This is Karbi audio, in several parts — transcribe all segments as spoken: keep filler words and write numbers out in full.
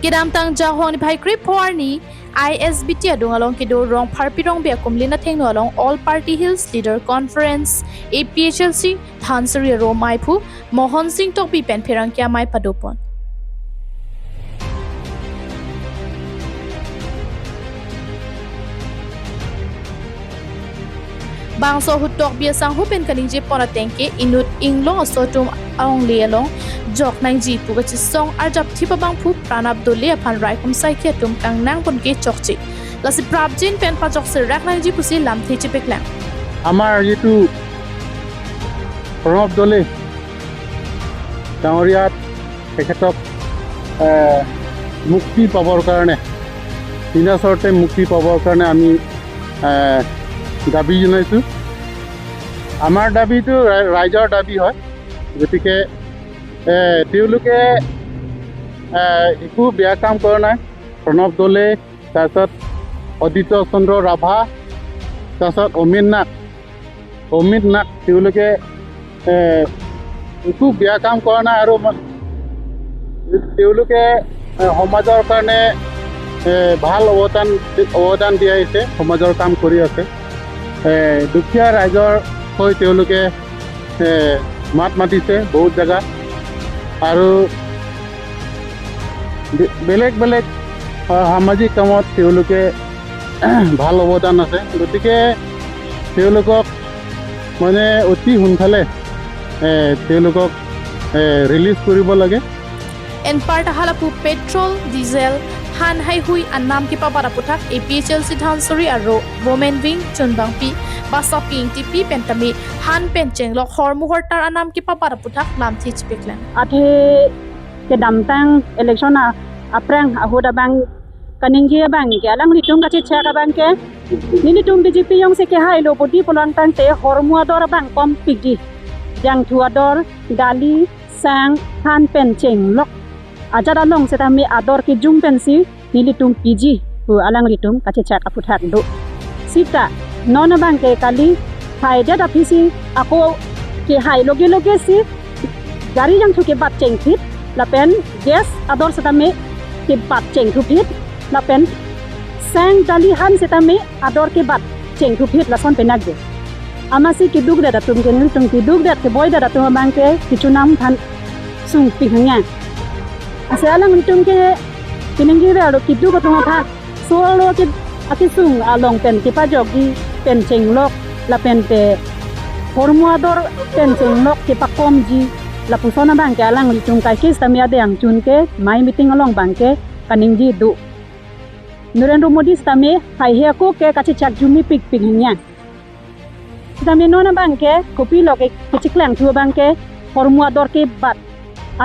Kedamtang Jahong niphai krepho arni I S B T adung along kedo Rongpharpi Rongbe akumlin athengno along All Party Hills Leader Conference, A P H L C, Dhansiri Aro Amei aphu Mohon Sing Tokbi pen pherangke amei padopon. Bangso ahut Tokbi asangho pen kaningjepon ateng ke inut inglong aso atum alongle along jok nangji pu kachesong arjapthip abangphu Pranab Dole aphan raikom saikhi atum kangnangpon ke chokche. Lasi prapjin pen pajok serak nangji pusi lamthe chepeklang. আমাৰ যিটো প্ৰণৱ দলে ডাঙৰীয়াত তেখেতক এ, মুক্তি পাবৰ কাৰণে, বিনাচৰ্তে মুক্তি পাবৰ কাৰণে আমি এ, দাবী জনাইছোঁ। আমাৰ দাবীটো ৰাই- ৰাইজৰ দাবী হয়। গতিকে এ, তেওঁলোকে এ, একো বেয়া কাম কৰা নাই। প্ৰণৱ দলে, তাৰপিছত অদিত্য চন্দ্ৰ ৰাভা, তাৰপিছত অমিত নাথ, অমিত নাথ তেওঁলোকে এ, একো বেয়া কাম কৰা নাই আৰু ম- তেওঁলোকে এ, সমাজৰ কাৰণে এ, ভাল অৱদান অৱদান দি আহিছে, সমাজৰ কাম কৰি আছে। এ, দুখীয়া ৰাইজৰ হৈ তেওঁলোকে এ, মাত মাতিছে বহুত জেগাত আৰু বে- বেলেগ বেলেগ আ, সামাজিক কামত তেওঁলোকে ভাল অৱদান আছে। গতিকে তেওঁলোকক মানে অতি সোনকালে এ, তেওঁলোকক এ, ৰিলিজ কৰিব লাগে। Anparta hala pu petrol, diesel, han haihui anam kepabat aphuthak A P H L C Dhansiri Aro Women Wing chunbangpi Basapi Ingtipi pen tame han pen chenglok hormu hortar anam kepabat aphuthak lamthe chepeklang. Athe kedamtang election a- aphrang ahut abang kaningje abang ke alanglitum kachechak abang ke nelitum B J P jongsi kehailo bodi pulang tangte hormu ador abang kompikji, jangthu ador, dali, sang, han pen chenglok ajat along setame ador kejung pensi nelitum piji pu alanglitum kachechak aphuthak do. Sita non abang ke kali haidet aphisi ako kehai loge loge si gari jangthu kebat chengphit lapen gas ador setame kebat chengthuphit lapen sang dali han setame ador kebat chengthuphit lason penang do. Amatsi kedukdet atum ke nelitum kedukdet keboidet atum abang ke kechunam aphan sungpik hangya. Lasi alanglitum ke peningje aro keduk atum aphan solo ke akesung along pen kepajokji pen chenglok lapen te hormu ador pen chenglok kepakomji lapuson abang ke alanglitum kaikis tame adeng chun ke mei meeting along abang ke kaningje do. Narendra Modi setame haihe ako ke kachechak jumi pikpik hangya. Setame non abang ke kopilo ke kecheklang thu abang ke hormu ador kebat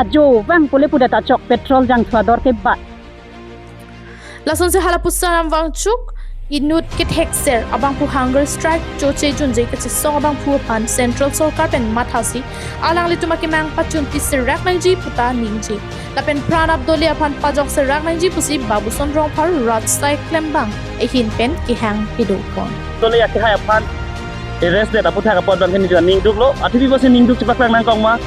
ajo abang pule pudet achok petrol jangthu ador kebat. Lasonsi hala pu Sonam Wangchuk inut kethekser abangphu hunger strike choche junje kachesong abangphu aphan Central Sorkar pen mathasi alanglitum akemang pachunpi serak nangji puta ningje. Lapen Pranab Dole aphan pajok serak nangji pusi Babuson Rongphar Rajsai klembang ahin pen kehang pidopon. Dole akehai aphan arrest det aphuthak apot abang ke nelitum ningduklo, athe pi pusi ningduk chepaklang nangkok ma,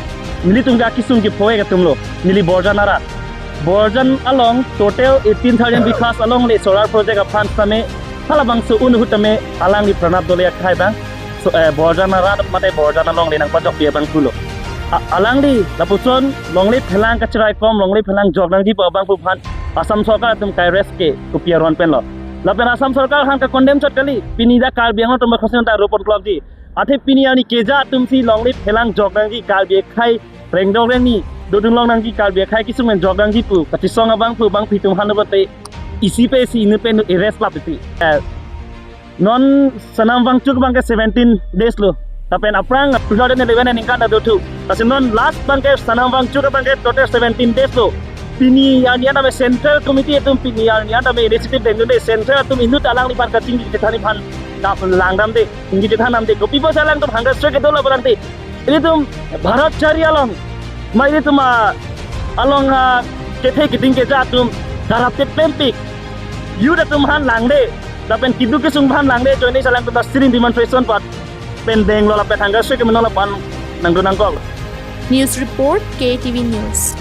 nelitum ke akesung kepho-ik atumlo, neli Borjan arat. Borjan along total eighteen thousand bighas alongle solar project aphan tame halabangso un ahut tame alangli Pranab Dole akehai abang so, eh, Borjan arat mate Borjan alongle nangpajokpi abangphulo. A- alangli lapuson longle phelang kachiraikom, longle phelang jok nangji pu abangphu aphan Assam Sorkar atum ka-arrest ke kopi aron penlo. Lapen Assam Sorkar aphan ka-condemn chot kali, pini dak Karbi Anglong atum aphan koson ta ropon plokji. Athe pini arni keja atumsi longle phelang jok nangji, Karbi akhei rengdok rengni dodun long nangji, Karbi akhei kesung pen jok nangji pu kachesong abangphu abangphi atum han pulote isi pe isi inut pen arrest lap titi. Eh, non Sonam Wangchuk abang ke seventeen days lo. Lapen aphrang two thousand eleven aningkan ta dothu. Lasi non last abang ke Sonam Wangchuk abang ke total seventeen days lo. Pini arni an tame Central Committee atum pini arni an tame initiative dengdunde, Central atum inut alangliphan kachingki chethanji aphan dap langdamde, chingki chethan damde. Kopi pusi alangtum hunger strike kedo lapu tangte ilitum Bharat Chari along, ma ilitum, ah, along, ah, kethe keding keja atum karap tet pempik, youth atum aphan langde, lapen keduk kesung aphan langde, joine si alangtum ta siring demonstration pat pen denglo lapen hunger strike kemenong lapu-an nangdun nangkok. News report, K T V News.